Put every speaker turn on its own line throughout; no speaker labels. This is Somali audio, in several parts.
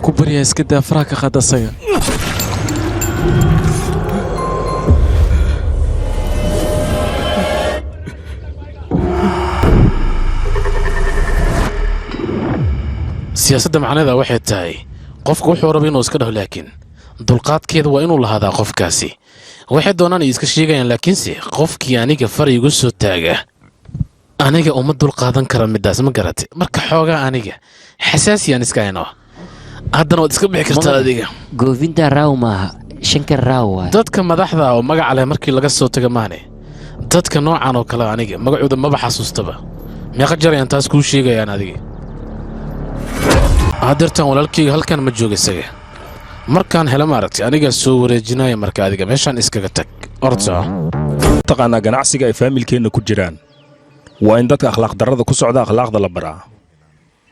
Ku baryaa, iska daa, faraha ka qaad asaga.
Siyaasadda macnaheeda waxay tahay qofku wuxuu raba inuu iska dhaho, laakiin dulqaadkeeda waa inuu lahaadaa. Qofkaasi waxay doonaan ay iska sheegayaan, laakiinse qofkii aniga far igu soo taaga, aniga uma dulqaadan kara middaas, ma garatay? Marka xoogaa aniga xasaasiyaan iska hayno. Haddana waad iska bixi kartaa adiga.
Goofinta Raaw maaha, Shankar Raaw waay.
Dadka madaxda oo magaca leh markii laga soo taga maane, dadka noocan oo kale aniga magacooda maba xasuustaba. Meeqa jar ayaan taas kuu sheegayaan adiga? Haddeertaan walaalkayga halkan ma jooga isaga. Markaan helo, maaragtay, anigaa soo wareejinaya. Marka adiga meeshaan iskaga tag orta.
Taqaanaa, ganacsiga ay faamilkeenna ku jiraan waa in dadka akhlaaq darrada ku socda akhlaaqda la baraa.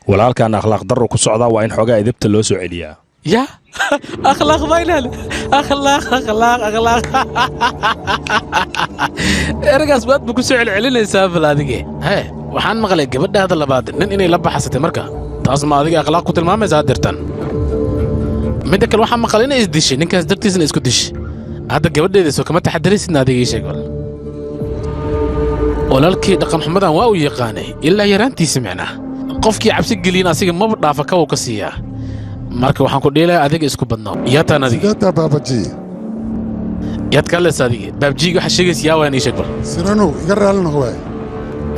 Walaalkaana akhlaaq darro ku socdaa, waa in xoogaa edebta loo soo celiyaa.
Ya akhlaaq final, akhlaaq, akhlaaq, akhlaaq, eragaas baad bu ku soo celcelinaysaa. Bal adige hee, waxaan maqlay gabadhaada labaad nin inay la baxsatay. Marka taas ma adiga akhlaaq ku tilmaamaysa haddeertan? Midda kale, waxaan maqlay inay isdishay, ninkaas dartiisna isku dishay. Hadda gabadheeda soo kama taxadaraysidna? Adiga ii sheeg bal. Walaalkii dhaqan xumadan waa uu yaqaanay ilaa yaraantiisa. Micnaa qofkii cabsi geliyin asiga maba dhaafa, kawow ka siiyaa. Marka waxaan ku dhiilayaa, adiga isku badnaa. Yaataan adiga?
Sideetaa, Baabaji?
Yaad ka hadlaysa adiga? Baabjiiga waxaa sheegaysa yaa waan? Ii sheeg bal.
Siranow, iga raalli noq waay.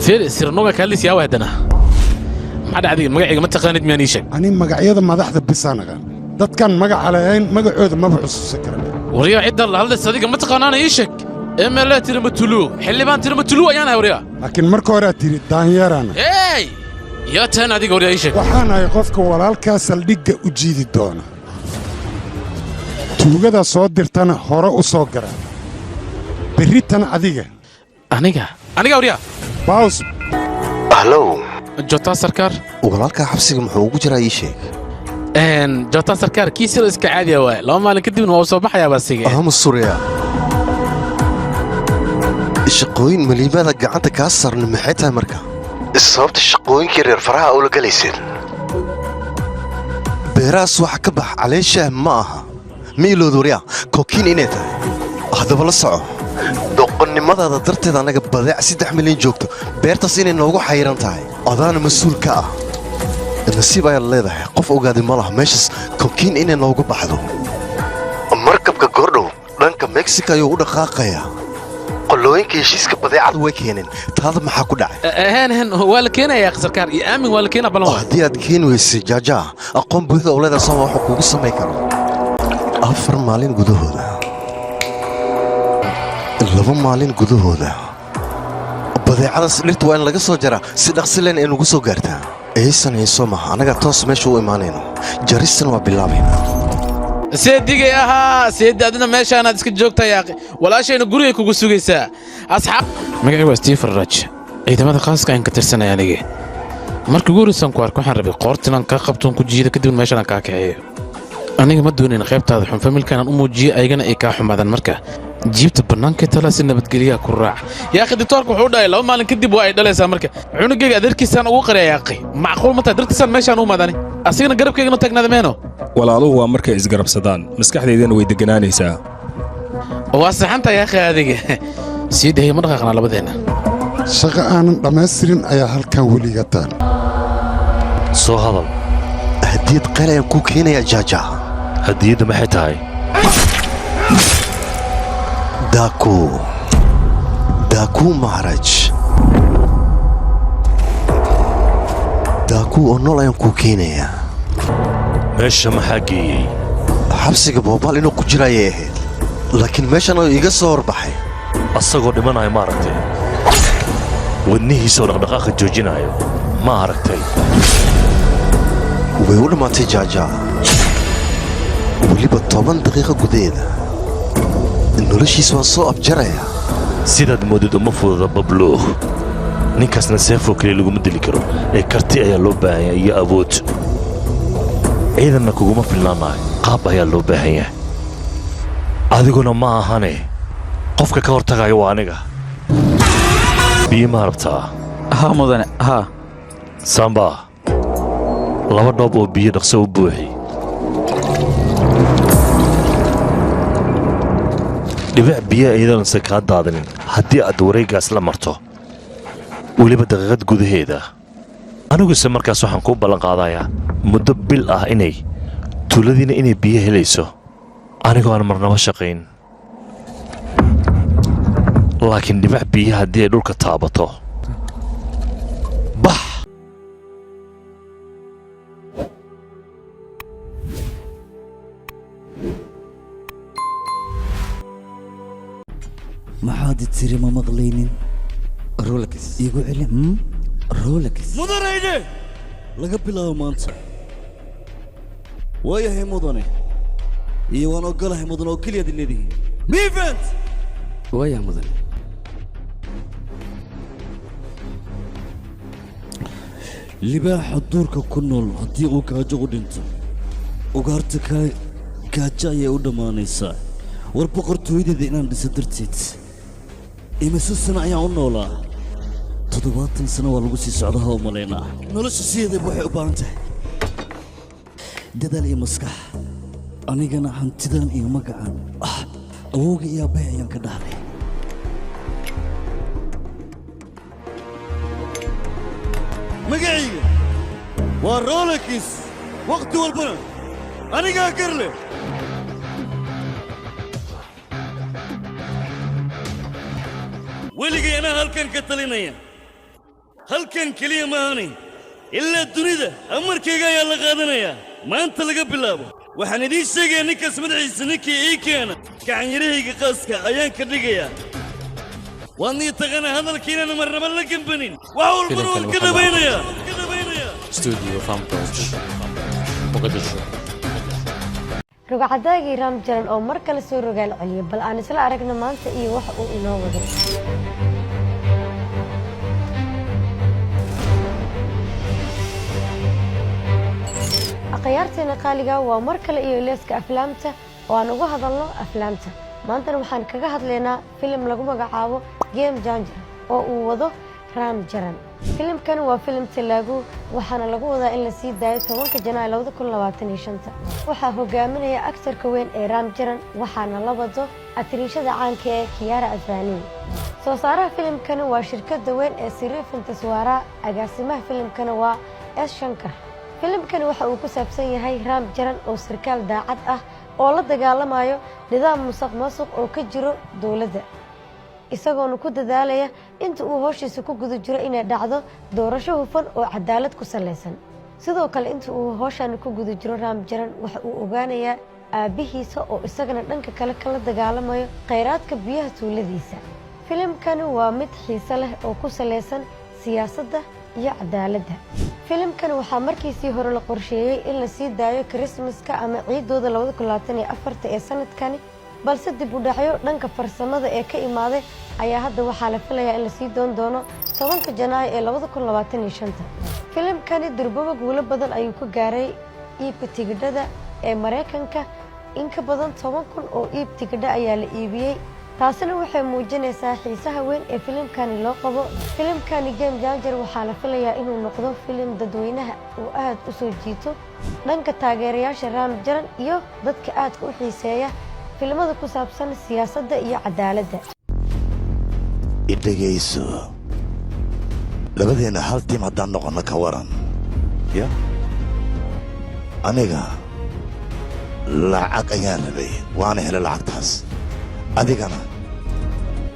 Fiiri, Siranoga ka hadlaysa yaa waay haddana? Maxaa dhacay adiga? Magacayga ma taqaanid miyaan? Ii sheeg.
Ani magacyada madaxda bisaan aqaan. Dadkan magaca lahayn magacooda maba xusuusan kara.
Waryaa, cidda la hadlaysa adiga ma taqaanaana? Ii sheeg. MLA Tirimatulu, xildhibaan Tirimatulu ayaan ahay, waryaa.
Laakiin marka hore aad tidhi daanyeeraana.
Hey, yaa taan adiga, waryaa? Ii sheeg.
Waxaan ahay qofka walaalkaa saldhigga u jiidi doona, tuugada soo dirtana hore u soo gara berritan adiga.
Aniga, aniga, waryaa?
Baws.
Hallow.
Jotaa Sarkaar.
Walaalkaa xabsiga muxuu ugu jiraa, ii sheeg.
Jotaa Sarkaar, kiisiro iska caadiya waay. 2 maalin kadibna waa u soo baxayaa basiga.
Aamus, Surya. Shaqooyin maliimada gacanta kaa saarna maxay tahay marka? Sababta shaqooyinkii reer faraha ula galayseen beerahaas waxa ka bax caleeshaah ma aha. Ma ilood, waryaa, kokiin inay tahay? Haddaba la soco, doqonnimadaada darteed annaga badeec 3 milyan joogto beertaas inay noogu xayiran tahay, adaana mas-uul ka ah. Nasiib ayaad leedahay, qof ogaaday ma laha meeshaas kokiin inay noogu baxdo. Markabka goordhow dhanka Mexico ayuu u dhaqaaqayaa. Qolooyinka heshiiska badeecada way keeneen. Taada maxaa ku dhacay?
Hen hen, waa la keenayaa, Sarkaar iyo aamin, waa la keenaa, balan waa.
Haddii aad keeni weysay, Jaajaa, aqoon buuxda oo leedahay sooma wuxuu kugu samayn karo 4 maalin gudahooda, 2 maalin gudahooda, badeecadaas dhirta waa in laga soo jaraa si dhaqsi leen ay nugu soo gaartaa. Aysan hayso maha, annagaa toos meesha u imaanayno, jaristan waa bilaabayna.
Seedigay ahaa, seedi, adina meeshaanaad iska joogtaa, yaaqi. Walaashayna gurigay kugu sugaysaa. Asxaab, magacay waa Stephen Raj, ciidamada khaaska ayaan ka tirsanay. Aniga markii ugu horreysaan ku arko, waxaan rabay qoorta inaan kaa qabtoon ku jiido, kadibna meeshaan aan kaa kaxeeyo. Aniga ma doonayn qaybtaada xun familkaan u muujiyo, ayagana ay kaa xumaadaan. Marka jiibta bannaanka talaa, si nabadgelyaha ku raac, yaaqi. Doctoorka wuxuu dhahay 2 maalin kadib waa ay dhalaysaa. Marka cunugayga adeerkiisaan ugu qaraya, yaaqi. Macquul ma tahay? Dartiisaan meeshaan u maadani, asigana garabkaygana taagnaada meeno.
Walaaluhu waa markay isgarabsadaan, maskaxdaydana way degganaanaysaa.
Waa saxanta, yaaqi. Adiga sii dahaya, ma dhaqaaqnaa labadeenna.
Shaqo aanan dhammaystirin ayaa halkan weliga taal.
Soo hadal.
Hadiyad qayl ayaan kuu keenayaa, Jaaja.
Hadiyadda maxay tahay?
Daaku, Daaku Maharaj, Daaku oo nool ayaan kuu keenayaa.
Meesha maxaa geeyey?
Xabsiga Boobaal inuu ku jira ayay ahayd, laakiin meeshan ayuu iga soo horbaxay.
Asagoo dhimanaya ma aragtay? Wadnihiisoo dhaqdhaqaaqa joojinayo ma aragtay?
Way u dhammaatay, Jaaja. Weliba 10 daqiiqo gudaheeda noloshiis waan soo abjarayaa.
Sidaad moodid uma fududa, Bablo. Ninkaasna seefoo keliya laguma dili karo ee karti ayaa loo baahan yahay iyo awood. Ciidanna kuguma filnaanayo, qaab ayaa loo baahan yahay. Adiguna ma ahane, qofka ka hortagayo waa aniga. Biyo ma rabtaa?
Haa, mudane, haa.
Samba, laba dhoob oo biyo dhaqso u buuxi. Dhibic biyaha iyadoonse kaa daadanin haddii aad wareeggaas la marto, weliba daqiiqad gudaheeda. Aniguse markaas waxaan kuu ballanqaadayaa muddo bil ah inay tuuladiina inay biyo helayso, anigoo aan marnaba shaqayn. Laakiin dhibic biyaha haddii ay dhulka taabato, bax.
Maxaad tiri? Ma maqlaynin.
Rolex.
Igu celi. Rolex.
Mudanayde,
laga bilaabo maanta waayahay mudane iyo waan ogolahay mudan oo keliyaad leedihiin mifent.
Waayahay mudane.
Libaaxa duurka ku nool haddii uu gaajo u dhinto, ugaarta kale gaajo ayay u dhammaanaysaa. War boqortooyadeeda inaan dhiso darteed imise sano ayaan u noolaa? 70 sano waa lagu sii socdaha u malaynaa. Nolosha sideedaba waxay u baahan tahay dadaal iyo maskax. Anigana hantidan iyo magacan awowga iyo aabbahay ayaan ka dhaxlay. Magacayga waa Rolex, wakhti walbana anigaa gar leh. Weligay anaa halkan ka talinaya. Halkan keliya maahani, ilaa dunida amarkayga ayaa la qaadanayaa. Maanta laga bilaabo waxaan idiin sheegayaa, ninkaas madaxiisa ninkii ii keena gacanyarahayga qaaska ayaan ka dhigayaa. Waad nii taqaanaa hadalka inaan marnaba la gambanin. Wax walbana waan ka dhabaynayaa.
Studio Fanpage, Mogadishu.
Rugcadaagii Raam Jaran oo mar kale soo rogaal celiyay, bal aan isla aragna maanta iyo wax uu inoo wado. Akhyaarteena qaaliga, waa mar kale iyo leeska aflaamta oo aan uga hadalno aflaamta. Maantana waxaan kaga hadlaynaa filim lagu magacaabo Game Changer oo uu wado Raam Jaran. Filimkan waa filim Telugu, waxaana lagu wadaa in la sii daayo 10-ka Janaayo 2025. Waxaa hogaaminaya aktarka weyn ee Raam Jaran, waxaana la wado atariishada caanka ee Kiara Advani. Soo saaraha filimkani waa shirkadda weyn ee Sri Venkateswara. Agaasimaha filimkana waa S Shankar. Filimkani waxa uu ku saabsan yahay Raam Jaran oo sarkaal daacad ah oo la dagaalamayo nidaam musuq maasuq oo ka jiro dowladda, isagoona ku dadaalaya inta uu howshiisa ku guda jiro inay dhacdo doorasho hufan oo cadaalad ku salaysan. Sidoo kale, inta uu howshan ku guda jiro, Raam Jaran waxa uu ogaanayaa aabbihiisa oo isagana dhanka kale kala dagaalamayo kheyraadka biyaha tuuladiisa. Filimkani waa mid xiise leh oo ku salaysan siyaasadda iyo cadaaladda. Filimkan waxaa markiisii hore la qorsheeyey in la sii daayo Kirismaska ama ciidooda 2024-ta ee sanadkani, balse dib u dhacyo dhanka farsamada ee ka imaaday ayaa hadda waxaa la filayaa in lasii doon doono 10-ka Janaayo ee 2025-ta. Filimkani durbaba guulo badan ayuu ka gaaray iibka tigidhada ee Maraykanka. In ka badan 10,000 oo iib tigidha ayaa la iibiyey, taasina waxay muujinaysaa xiisaha weyn ee filimkani loo qabo. Filimkani Game Changer waxaa la filayaa inuu noqdo filim dadweynaha uu aad u soo jiito dhanka taageerayaasha Raam Jaran iyo dadka aadka u xiiseeya filimada ku saabsan siyaasadda iyo cadaaladda.
Idhegayso, labadeenna hal team haddaan noqonno, ka waran? Ya aniga lacag ayaan rabay, waana helay lacagtaas. Adigana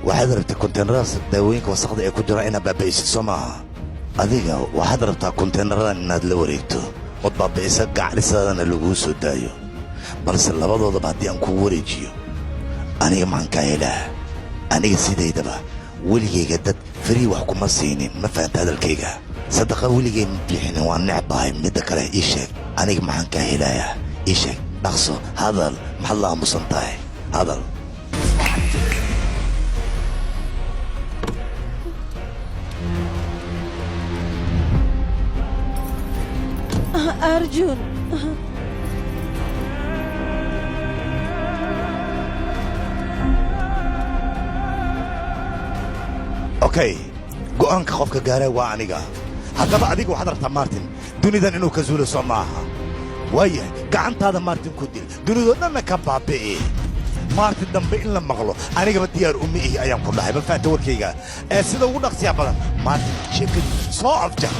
waxaad rabtay konteenaradaas daawooyinka wasaqda ee ku jiraan inaad baaba'isid, soo maaha? Adiga waxaad rabtaa konteenaradan inaad la wareegto ood baaba'isa, gaclisaadana laguu soo daayo. Balse labadoodaba haddii aan kugu wareejiyo, aniga maxaan kaa helaa? Aniga sidaydaba weligayga dad free wax kuma siinin. Ma fahanta hadalkayga? Sadaqa weligay ma bixinin, waan necbahay. Midda kale, ii sheeg, aniga maxaan kaa helayaa? Ii sheeg, dhaqso hadal. Maxaad la aamusan tahay? Hadal.
Arjun.
Okay, go'aanka qofka gaaraa waa aniga. Haddaba adiga waxaad rabtaa Martin dunidan inuu ka zuulo, soo maaha? Waayahay, gacantaada Martin ku dil, dunidoo dhanna ka baabi'i. Maarti dambe in la maqlo anigaba diyaar uma ihi ayaan ku dhahay. Ma fahanta warkayga? Ee sida ugu dhaqsiya badan Maarti sheekadii soo afjar.